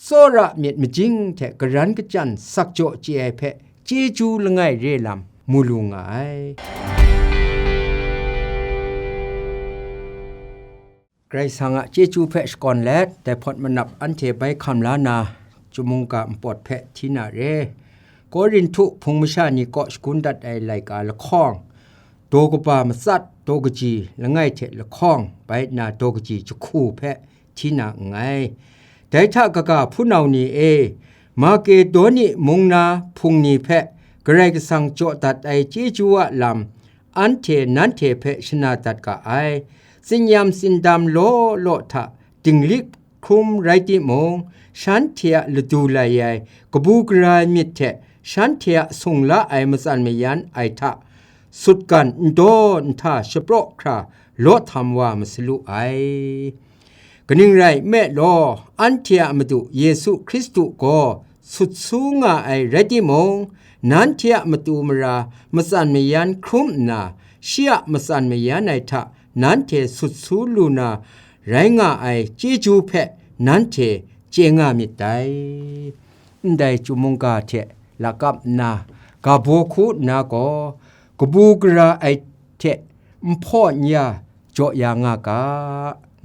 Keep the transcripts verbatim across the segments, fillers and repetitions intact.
tsawra myit majing hte garan kachyan sakjaw chye ai hpe chyeju langai re lam mu lu nga ai. Karai Kasang a chyeju hpe shakawn let, dai hpawt manap anhte bai hkam la na, chyum mungga npawt hpe hti na re. Korinhtu hpung masha ni kaw shagun dat ai laika lahkawng, daw kaba matsat daw kaji langai hte lahkawng, bai nna daw kaji jahku hpe hti na nngai. Dai hta kaga, hpunau ni e, Makedoni mung na hpung ni hpe Karai Kasang jaw dat ai chyeju a lam, anhte nanhte hpe shana dat ga ai. Tsinyam tsindam law law hta dinglik hkrum rai timung, shanhte a ladu lai ai kabu gara ai myit hte shanhte a sung la ai matsan mayan ai hta sutgan n daw nhta shapraw hkra law htam wa ma salu ai. Kaning rai nme law, anhte a Madu Yesu Hkristu gaw sut su nga ai rai timung, nanhte a matu mara matsan mayan hkrum nna, shi a matsan mayan ai hta nanhte sut su lu na rai nga ai chyeju hpe nanhte chye nga myit dai. Ndai chyum mungga hte lakap nna, ga baw hku nna gaw, kabu gara ai hte nhpaw n ya jaw ya nga ga,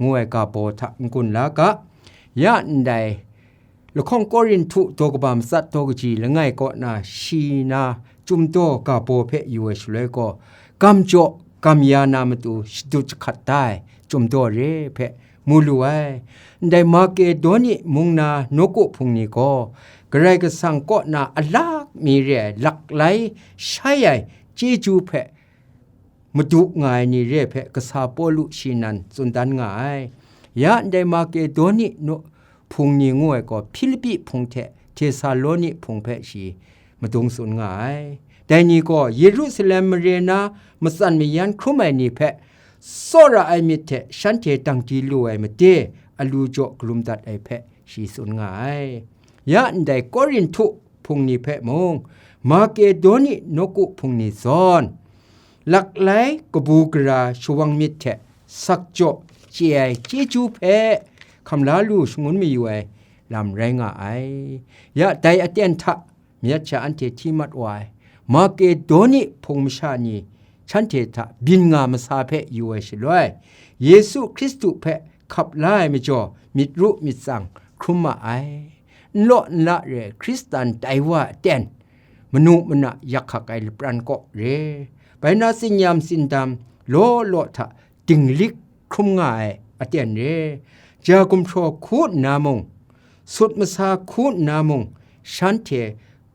ngu ai ga baw hta n-gun la ga. Ya ndai lahkawng Korinhtu daw kaba matsat daw kaji langai kaw na shi na chyum daw ga baw hpe yu ai shaloi gaw, gam jaw gam ya na matu shadut jahkrat da ai chyum daw re hpe mu lu ai. Ndai Makedoni mung na nawku hpung ni gaw, Karai Kasang kaw na alak mi re ai laklai shai ai chyeju hpe madu nga ai ni re hpe kasa Pawlu shi nan tsun dan nga ai. Ya ndai Makedoni nu-, hpung ni ngu ai gaw, Hpilipi hpung hte Htesaloni hpung hpe shi madung tsun nga ai. Dai ni gaw Yerusalem mare na matsan mayan hkrum ai ni hpe tsawra ai myit hte shanhte dang di lu ai made, alu jaw galum dat ai hpe shi tsun nga ai. Ya ndai Korinhtu hpung ni hpe mung, Makedoni nawku hpung ni zawn, laklai kabu gara shawang myit hte sakjaw chye ai chyeju hpe hkam la lu shangun mayu ai lam rai nga ai. Ya dai aten hta mayat sha anhte hti mat wa ai, Makedoni hpung masha ni shanhte hta byin nga masa hpe yu ai shaloi, Yesu Hkristu hpe hkap la ai majaw, myit ru myit tsang hkrum ma ai. N law n la re ai Hkristan tai wa aten, manu mana yak hkak ai lapran kaw re, bai na tsinyam tsindam law law hta dinglik hkrum nga ai aten re, ja gumhpraw hku nna mung, sut masa hku nna mung, shanhte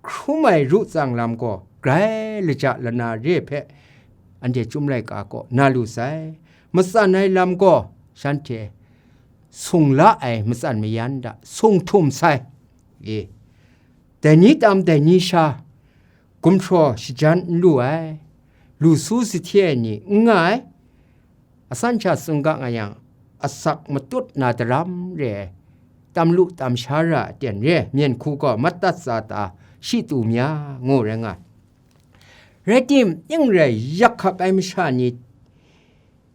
hkrum ai ru tsang lam gaw grai laja lana re hpe anhte Chyum Laika kaw na lu sai. Matsan ai lam gaw shanhte sung la ai matsan mayan hta sung htum sai. E, dai ni tam dai ni sha gumhpraw shajan n lu ai, lu su sahte ai ni n nga ai, asan sha tsun ga nga yang, asak matut na daram re ai, tam lu tam sha ra aten re ai, myen hku gaw matat tsa ta shi tu mya, ngu rai nga ai. Rai timung, ning rai yak hkak ai masha ni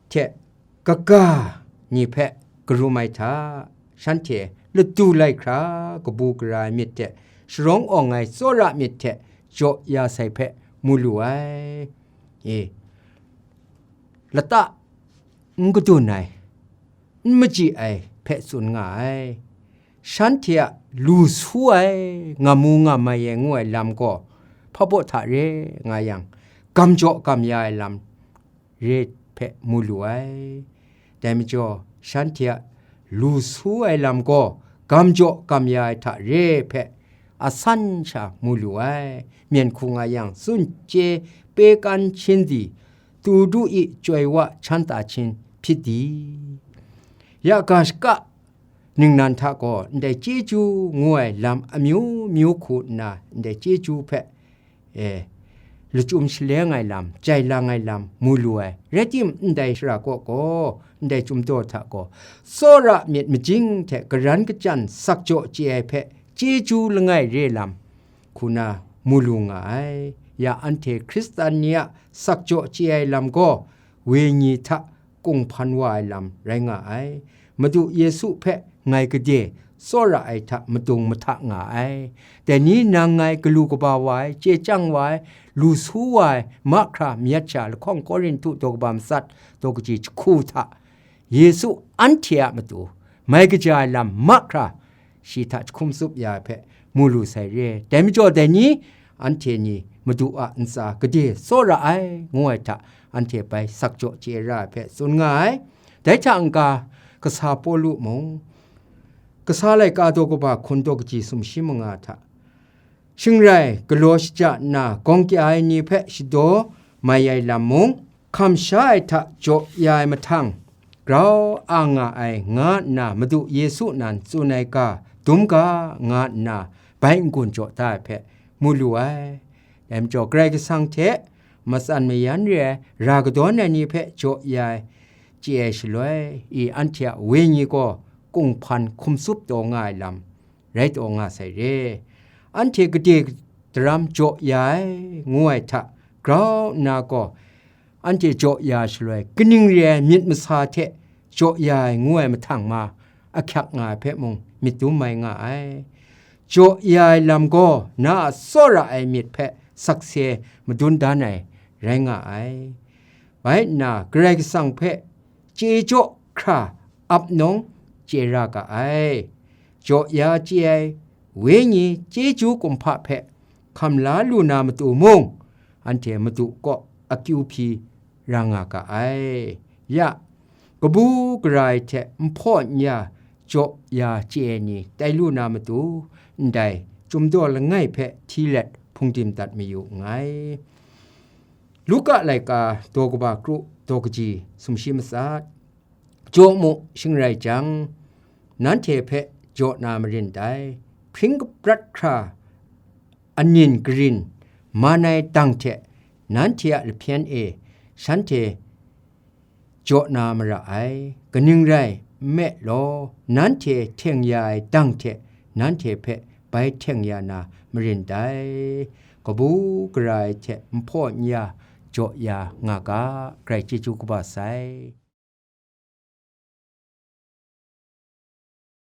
hte kaga ni hpe karum ai hta, shanhte ladu lai hkra kabu gara ai myit hte sharawng awng ai tsawra myit hte jaw ya sai hpe mu lu ai. E, lata n kadun ai, n machyi ai hpe tsun nga ai. Shanhte a lu su ai, ngam mu ngam mai ai ngu ai lam gaw, hpabaw hta re nga yang, gam jaw gam ya ai lam re hpe mu lu ai. Dai majaw, shanhte a lu su ai lam gaw, gam jaw gam ya ai hta re hpe asan sha mu lu ai. Myen hku nga yang, tsun chye, pe kan, hpyin di, tu du i, chyoi wa, chan ta hpyin hpyit di, ya ga shaka ningnan hta gaw ndai chyeju ngu ai lam amyu myu hku nna, ndai chyeju hpe, e, lachyum shaleng ai lam, jai lang ai lam mu lu ai. Rai timung, ndai shara kaw gaw, ndai Chyum Daw hta gaw, tsawra myit majing hte garan kachyan sakjaw chye ai hpe chyeju langai re lam hku na mu lu nga ai. Ya anhte Hkristan ni a sakjaw chye ai lam gaw, wenyi hta kunghpan wa ai lam rai nga ai. Madu Yesu hpe ngai gade tsawra ai hta madung mahta nga ai. Dai ni nang ngai galu kaba wa ai, chye chyang wa ai, lu su wa ai, mahkra mayat sha lahkawng Korinhtu daw kaba matsat daw kaji jahku hta, Yesu anhte a matu mai kaja ai lam mahkra shi hta jahkum tsup ya ai hpe mu lu sai re. Dai majaw dai ni, anhte ni Madu a ntsa gade tsawra ai, ngu ai hta, anhte bai sakjaw chye ra ai hpe tsun nga ai. Dai hta n-ga, kasa Pawlu mung, kasa laika daw kaba hkun daw kaji sumshi manga hta, shing rai galaw shaja nna gawng kya ai ni hpe shadaw mai ai lam mung, hkam sha ai hta jaw ya ai mahtang, grau a nga ai, nga nna Madu Yesu nan tsun ai ga dum ga, nga nna bai n-gun jaw da ai hpe mu lu ai. Dai majaw, Karai Kasang hte matsan mayan re ai, ra kadawn ai ni hpe jaw ya ai, chye ai shaloi, i anhte a wenyi gaw kunghpan hkum tsup taw nga ai lam rai taw nga sai re. Anhte gade daram jaw ya ai, ngu ai hta grau nna gaw, anhte jaw ya shaloi, kaning re ai myit masa hte jaw ya ai, ngu ai mahtang ma, ahkyak nga ai hpe mung myit dum mai nga ai. Jaw ya ai lam gaw na a tsawra ai myit hpe sakse madun dan ai rai nga ai. Bai nna, Karai Kasang hpe chye jaw hkra ap nawng chye ra ga ai. Jaw ya chye ai wenyi chyeju kumhpa hpe hkam la lu na matu mung, anhte Madu kaw akyu hpyi ra nga ga ai. Ya, kabu gara ai hte nhpaw n-ya jaw ya chye ai ni tai lu na matu, ndai Chyum daw langai hpe hti let hpung dim dat mayu nngai. Luka laika daw kaba kru daw kaji sumshi matsat. Jaw mu, shing rai jang, nanhte hpe jaw na marin dai. Hpring kabrat hkra anin karin man ai dang hte nanhte a lahpyen e shanhte jaw na mara ai. Kaning rai nme law, nanhte hteng ya ai dang hte nanhte hpe bai hteng ya na marin dai. Kabu gara ai hte nhpaw n-ya jaw ya nga ga, Karai chyeju kaba sai.